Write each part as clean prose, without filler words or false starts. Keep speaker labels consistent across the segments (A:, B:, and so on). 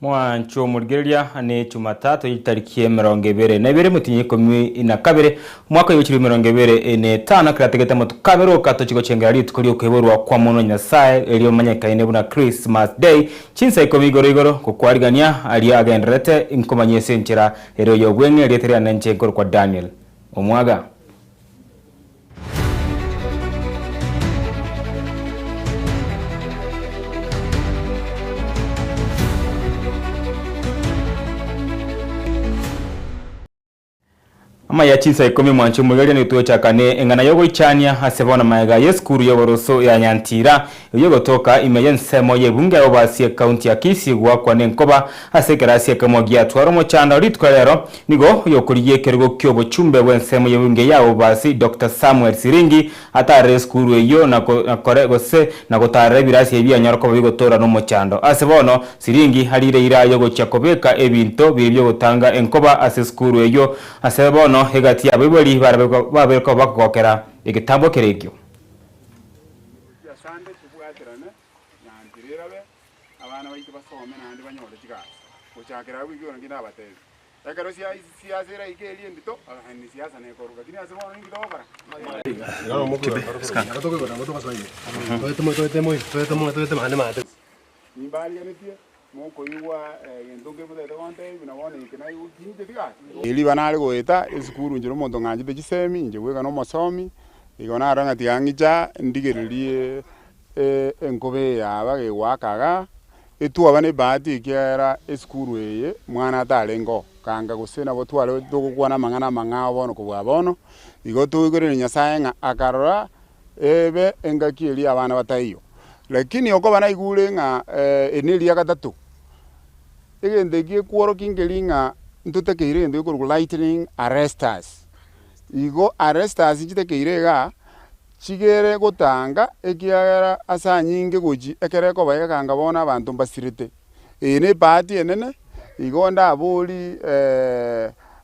A: Mwanche omorigereria ne Jumatatu chitariki 22 motienyi 12 omwaka oyo chilifu 25 ekero atagete amatuko abere oka tochie gochengera rituko riokoiborwa kwa Omonwa Nyasae erio omanyekaine buna Christmas Day chinsa ikomi igoro igoro gokwarigania aria agendererete nkomanyia ase enchera ere oyobweng'e erieta riane inche nkorokwa Daniel Omwaga. Amaya chinsa ikomi mwanche omoigereria nigo togochaka ne eng'ana y'ogoichania ase bono magega y'esukuru y'oboroso ya Nyantira eyio egotoka ime y'ensemo y'ebunge ya Bobasi ekaunti ya Kisii goakwa nenkoba ase ekerasi ekemo giatwara omochando rituko rero Nigo oyokorigia ekerogo ki'obochumbe bw'ensemo y'ebunge ya Bobasi, Doctor Samuel Siringi, atarere esukuru eyio na kore gose na gotarera ebirasi ebi anyore koba bigotoora nomochando. Ase bono, Siringi arire eira y'ogochia kobeka ebinto biria biogotanga enkoba ase esukuru eyio. Ase bono egati y'abaibori barabe babere koba bakogokera egetambo kere ekio.
B: Asande tobwaterane na nchera erabe, abana baito basome naende banyore chigasi. Gochakera abwo ekio naki nabatebi. Ekero siasa eraike eria endito, naende siasa nekorwa, lakini ase bono ninki togokora? Nimbarigeretie, mokoigwa egento nkere motagete gontebia, buna bono eke naigwa tincheti gaki. Erio nare goeta esukuru inche nomonto ng'anchete chisemi, inche bweka nomosomi, igo narora ng'a tiga ng'icha ndigererie enkoba eye yaba gegoaka igaa. Etwaba nebahati ekiagera esukuru eye mwana atarenge oo, kanga gose nabo tware togokwana amang'ana amang'ao bono kobua bono, igo toigoreire Nyasaye ng'a akarora ebe engaki eria abana bataiyo. Lakini okoba naigure ng'a eri neria gatato, egento eki gekworokia nkeri ng'a ntotakeire egento gekorokwa lightning arresters. Igo arresters nchitakeire igaa. Chigere gotanga, ekiagera ase anyinge gochia ekero ekoba egekanga bono abanto mbasirete. Eye nebahati enene, igo ndabori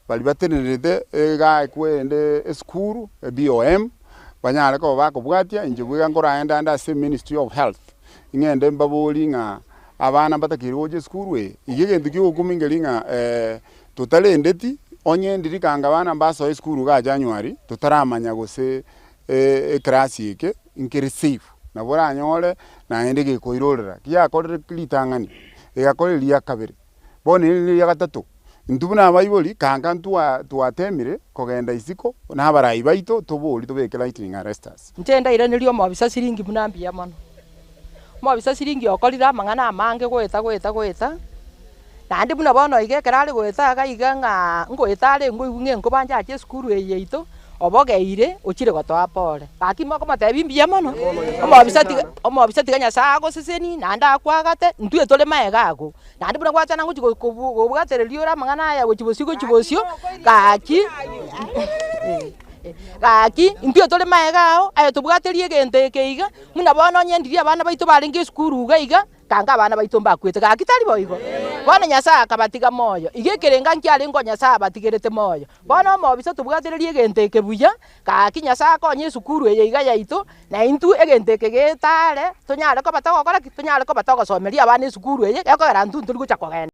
B: baria batenenerete iga ekwerende esukuru, BOM, banyare koba bakobwatia, inche bwega nkoraende ande ase ministry of health, ng'ende mbabori ng'a abana mbatakeire gocha esukuru eye. Iga egento kia ogokumia nkeri ng'a totarendeti, onye ndiri kanga abana mbasoe esukuru iga January, totaramanya gose ekerasi eke nkere safe, nabo oranyore naende gekoirorera, giakorire ritang'ani, egakora eria kabere, bono eri neria gatato. Intwe buna abaibori kanga ntwa twatemire kogenda isiko na abarai baito tobori tobeke lightning arresters.
C: Inche ndairanerie omobisa siringi buna mbuya mono. Omobisa siringi okorire amang'ana amange goeta goeta goeta, naende buna bono iga ekero are goeta iga iga ng'a ngoeta are ngoigwe ng'a enkoba nchache esukuru eye yaito, obogeire ochire gotoa pore. Gaki mokomotebia mbuya mono, omobisa tiga omobisa tiga Nyasaye agosesenie naende akwagate, intwe tore maega ago. Naende buna gwachana ngochia kobwatereria ore amang'ana aya gochia bosio gochia bosio, gaki gaki intwe tore maega ao, aye tobwaterie egento eke iga, buna bono onye ndiria abana baito barenge esukuru iga iga, kanga abana baito mbakwete, gaki tari boigo? Bono Nyasaye akabatiga moyo, iga ekerenga nkiarenge o Nyasaye abatigerete moyo. Bono omobisa tobwatererie egento eke buya, gaki Nyasaye akonye esukuru eye iga yaito, na intwe egento eke getare, tonyare koba togokora ki? Tonyare koba togosomeria abana esukuru eye, gekogera intwe ntori gocha kogenda.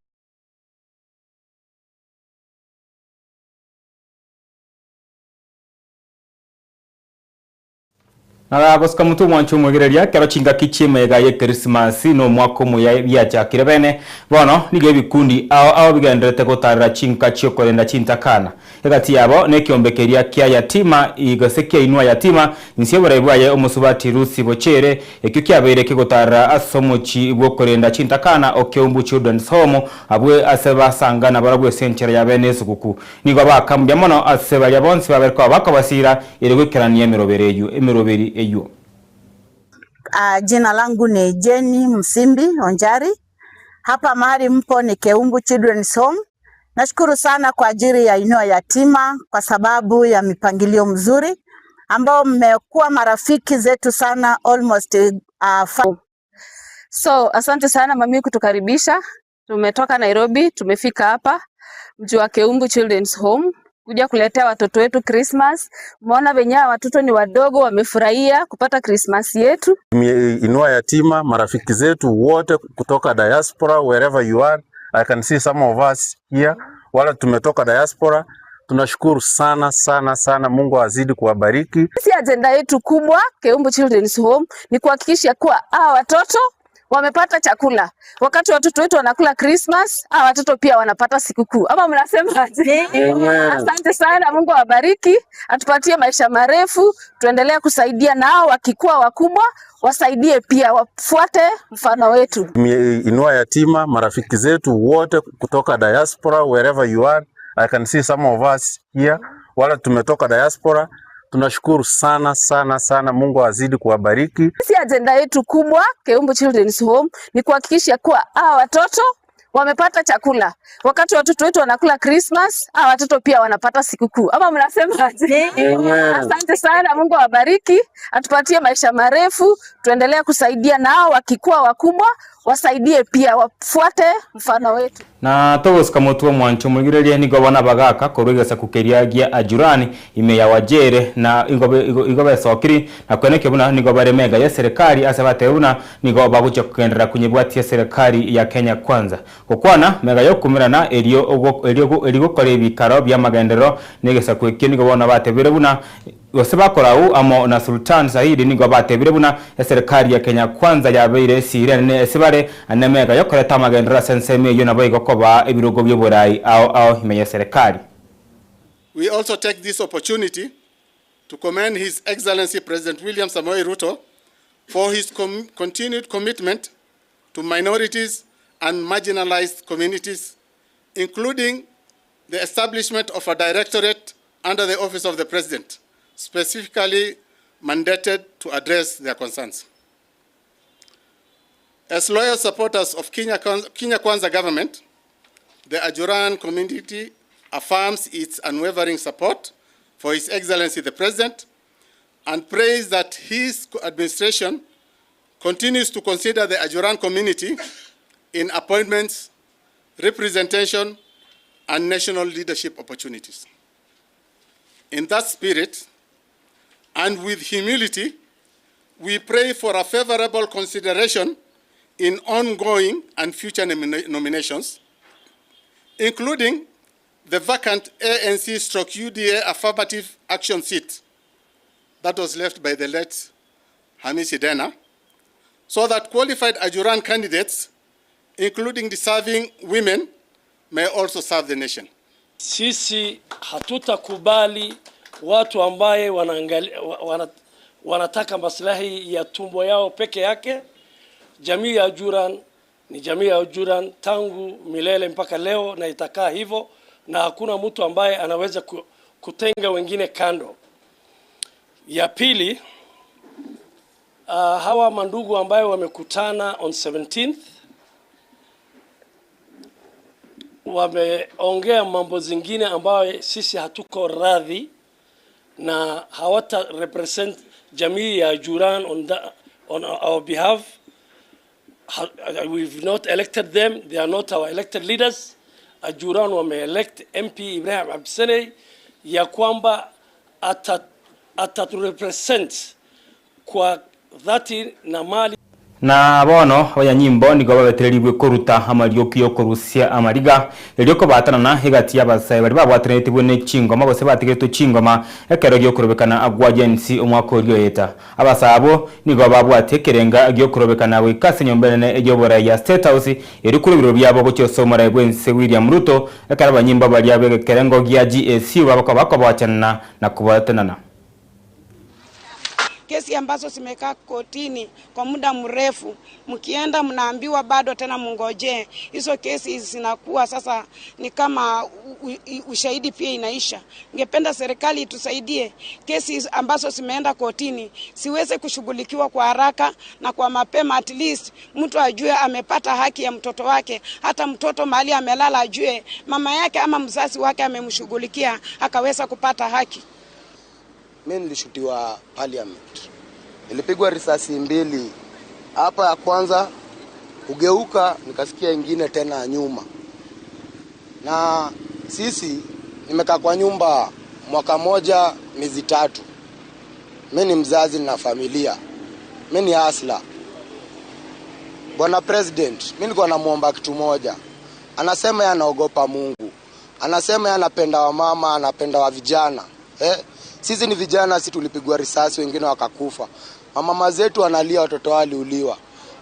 A: Na gosika motwe omwanche omwegereria, ekero chingaki chi'emeyega y'Ekerisimasi na Omwaka Omuya biachakire bene, bono nigo ebikundi ao ao bigendererete gotaarera chinka chi'okorenda chintakana. Egati yabo nekeombe keria kia Yatima, gose kia Inua Yatima, inse y'oborai bwaye omosubati Rusi Bochere, ekio kiabeire kegotaarera ase omochie bw'okorenda chintakana o Keumbu Children's Home, abwe ase basangana barabwo ase enchera ya bene esuguku. Nigo baaka mbuya mono ase baria bonsi babere koba bakobasiira ere goikerania emeroberi eyio emeroberi eyio.
D: Jina langu ni Jane Msimbi Onjari. Hapa mahali mpo ni Keumbu Children's Home. Nashukuru sana kwa ajili ya Inua Yatima kwa sababu ya mipangilio mzuri ambao mmekuwa marafiki zetu sana almost, uh,
E: So asante sana mami kutukaribisha. Tumetoka Nairobi, tumefika hapa mji wa Keumbu Children's Home kuja kuletea watoto wetu Christmas. Umeona venye watoto ni wadogo, wamefurahia kupata Christmas yetu.
F: Inua Yatima, marafiki zetu wote kutoka diaspora wherever you are. I can see some of us here, wale tumetoka diaspora. Tunashukuru sana sana sana, Mungu azidi kuwabariki.
E: Sisi ajenda yetu kubwa Keumbu Children's Home ni kuhakikisha kuwa hawa watoto wamepata chakula. Wakati watoto wetu wanakula Christmas, hawa watoto pia wanapata sikukuu. Ama mnasema aje? Asante sana, Mungu awabariki, atupatie maisha marefu, tuendelee kusaidia nao wakikuwa wakubwa, wasaidie pia, wafuate mfano wetu.
F: Inua Yatima, marafiki zetu wote kutoka diaspora, wherever you are, I can see some of us here, wale tumetoka diaspora. Tunashukuru sana sana sana, Mungu azidi kuwabariki.
E: Sisi ajenda yetu kubwa Keumbu Children's Home ni kuhakikisha kuwa hawa watoto wamepata chakula. Wakati watoto wetu wanakula Christmas, hawa watoto pia wanapata sikukuu. Ama mnasema aje? Asante sana, Mungu awabariki, atupatie maisha marefu, tuendelee kusaidia nao wakikuwa wakubwa, wasaidie pia, wafuate mfano wetu.
A: Na togosika motwe mwancho mwigirerie nigo abana bagaka korwa egesaku keria gia Ajurani ime ya Wajere na igo besokiri na kweneke buna nigo bare mega ya serikali ase batebe buna nigo bagochia kogenderera konyebwatia serikali ya Kenya Kwanza gokwana mega yokumerana erio erio gokora ebikaro bia amagenderero na egesaku ekio nigo bono batebire buna gose bakorau amo na Sultan Saidi nigo batebire buna eserikali ya Kenya Kwanza yabeire esire enene ase bare ane mega yokoreta amagenderero ase ensemo eyio nabo igo koba ebirogo bia oborai ao ao ime y'eserikali.
G: We also take this opportunity to commend His Excellency President William Samoei Ruto for his continued commitment to minorities and marginalized communities, including the establishment of a directorate under the Office of the President, specifically mandated to address their concerns. As loyal supporters of Kenya Kwanza government, the Ajuran community affirms its unwavering support for His Excellency the President and prays that his administration continues to consider the Ajuran community in appointments, representation, and national leadership opportunities. In that spirit, and with humility, we pray for a favorable consideration in ongoing and future nominations, including the vacant ANC/UDA affirmative action seat that was left by the late Hamisi Dena, so that qualified Ajuran candidates, including deserving women, may also serve the nation.
H: Sisi hatutakubali watu ambaye wanataka maslahi ya tumbo yao peke yake. Jamii ya Ajuran ni jamii ya Ajuran tangu milele mpaka leo na itakaa hivyo, na hakuna mtu ambaye anaweza kutenga wengine kando. Ya pili, hawa mandugu ambayo wamekutana on 17th wameongea mambo zingine ambayo sisi hatuko radhi na hawata represent jamii ya Ajuran on our behalf. We've not elected them, they are not our elected leaders. Ajuran wame-elect MP Ibrahim Abdisaney ya kwamba atatu-represent kwa dhati na mali.
A: Na bono abanyanyimbo nigo babetererigwe koruta amarioki yokorusia amariga erio kobatanana egati y'abasae bari babwatanetibwe ne chingoma gose batigetwe chingoma ekero giokorobekana agwa jensi omwaka oria oeta. Abasae abo nigo babwate ekerenga giokorobekana goika ase enyomba enene ey'oborai ya State House erio korwa ebiroro biabo gochia ase omorai bwense William Ruto ekero abanyimbo baria b'ekerengo gia GSU babakoba kobwachanana na kobatanana.
I: Kesi ambazo zimekaa kotini kwa muda mrefu, mkienda mnaambiwa bado tena mngojee. Hizo kesi zinakuwa sasa ni kama ushahidi pia inaisha. Ningependa serikali itusaidie kesi ambazo zimeenda kotini siweze kushughulikiwa kwa haraka na kwa mapema, at least mtu ajue amepata haki ya mtoto wake. Hata mtoto mahali amelala ajue mama yake ama mzazi wake amemshughulikia akaweza kupata haki.
J: Mimi nilishutiwa parliament. Nilipigwa risasi 2. Hapa ya kwanza kugeuka nikasikia ingine tena nyuma. Na sisi nimekaa kwa nyumba mwaka moja miezi 3. Mimi ni mzazi na familia. Mimi ni hustler. Bwana President, mimi nilikuwa namuomba kitu moja. Anasema yeye anaogopa Mungu, anasema yeye anapenda wamama, anapenda wa vijana eh? Sisi ni vijana, si tulipigwa risasi, wengine wakakufa. Wamama zetu wanalia, watoto wao waliuliwa.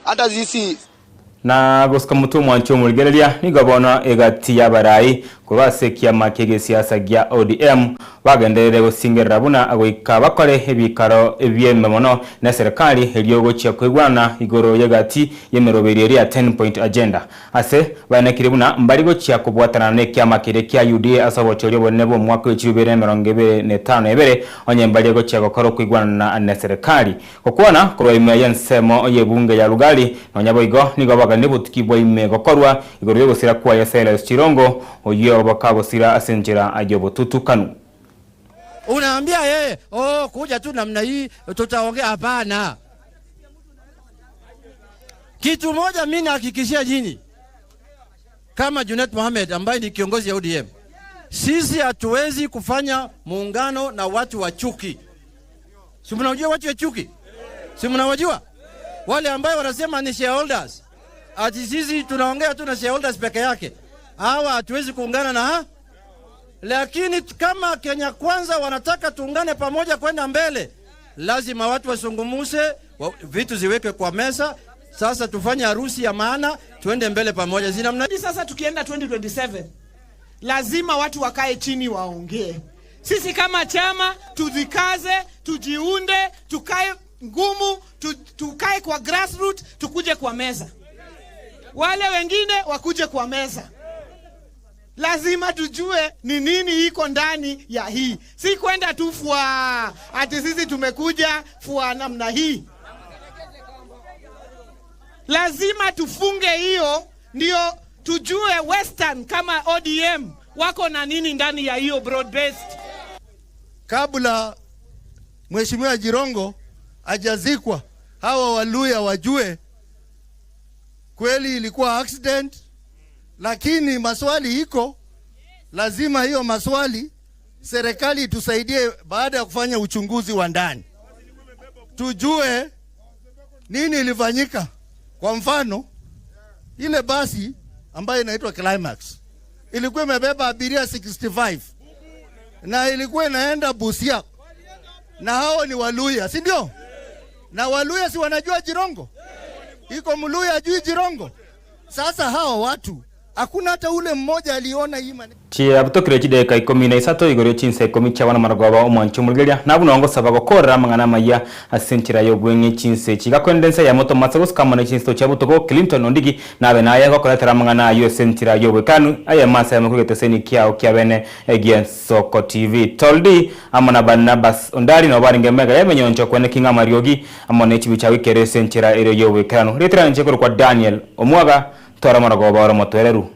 J: Hata sisi
A: Na gosika motwe omwanchi omorigereria, nigo bono egati y'abarai korwa ase ekiama ki'egesiasa gia ODM bagenderere gosingerera buna goika bakore ebikaro ebi'eme mono neserikali erio gochia koigwanana igoro y'egati y'emeroberio eria ya Ten Point Agenda. Ase baenekire buna mbari gochia kobwatana nekiama keria kia UDA ase obochori obonene bw'omwaka o 2025 onye mbaria gochia gokora okoigwanana neserikali. Gokwana korwa ime y'ensemo y'ebunge ya Lugari, nonya boigo nigo baganie obotuki bwa ime gokorwa igoro y'ogosira kwaye Silas Chirongo, oyio bakagosira ase enchera y'obotutukanu.
K: Unaambia yeye oh, kuja tu namna hii tutaongea? Hapana. Kitu moja mimi nahakikishia nyinyi kama Junet Mohamed ambaye ni kiongozi ya ODM, sisi hatuwezi kufanya muungano na watu wa chuki. Si mnajua watu wa chuki? Si mnawajua wale ambayo wanasema ni shareholders, ati sisi tunaongea tu na shareholders peke yake. Hawa hatuwezi kuungana na ha? Lakini kama Kenya Kwanza wanataka tuungane pamoja kwenda mbele, lazima watu wasungumuse, vitu ziwekwe kwa meza. Sasa tufanye harusi ya maana, tuende mbele pamoja. Zina mna...
L: Sasa tukienda 2027 lazima watu wakae chini waongee. Sisi kama chama tujikaze, tujiunde, tukae ngumu, tukae kwa grassroots, tukuje kwa meza, wale wengine wakuje kwa meza. Lazima tujue ni nini iko ndani ya hii, si kwenda tu fua ati sisi tumekuja fua namna hii. Lazima tufunge hiyo, ndio tujue Western kama ODM wako na nini ndani ya hiyo broad based.
M: Kabla Mheshimiwa Jirongo hajazikwa, hawa Waluya wajue kweli ilikuwa accident, lakini maswali iko, lazima hiyo maswali serikali itusaidie baada ya kufanya uchunguzi wa ndani, tujue nini ilifanyika. Kwa mfano, ile basi ambayo inaitwa Climax ilikuwa imebeba abiria 65 na ilikuwa inaenda Busia, na hao ni Waluya, si ndio? Na Waluya si wanajua Jirongo, iko Mluya ajui Jirongo. Sasa hao watu hakuna hata ule mmoja aliona hii maneno.
A: Chiabutokire chidakika ikomi na isato igoro chinsa ikomi chiabana marogoba omwanchi omorigereria nabuna ongosaba gokorera amang'ana amaya ase enchera ya obweng'e chinsa echi gakorende ense ya moto masa gosika amo ne chinsa chia botuko Clinton Ondigi nabe naye gokoretera amang'ana ayio ase enchera ya obwekanu aye masa yamo kogeteseni kiao kia bene egiensoko TV Toldi amo na Barnabas Ondari nabo barenge mega y'emenyoncho kweneki ng'a amariogi amo ne chibicha goikera ase enchera ere y'obwekeranu. Rietera inche korokwa Daniel Omwaga, twara amarogoba ore omotoereru.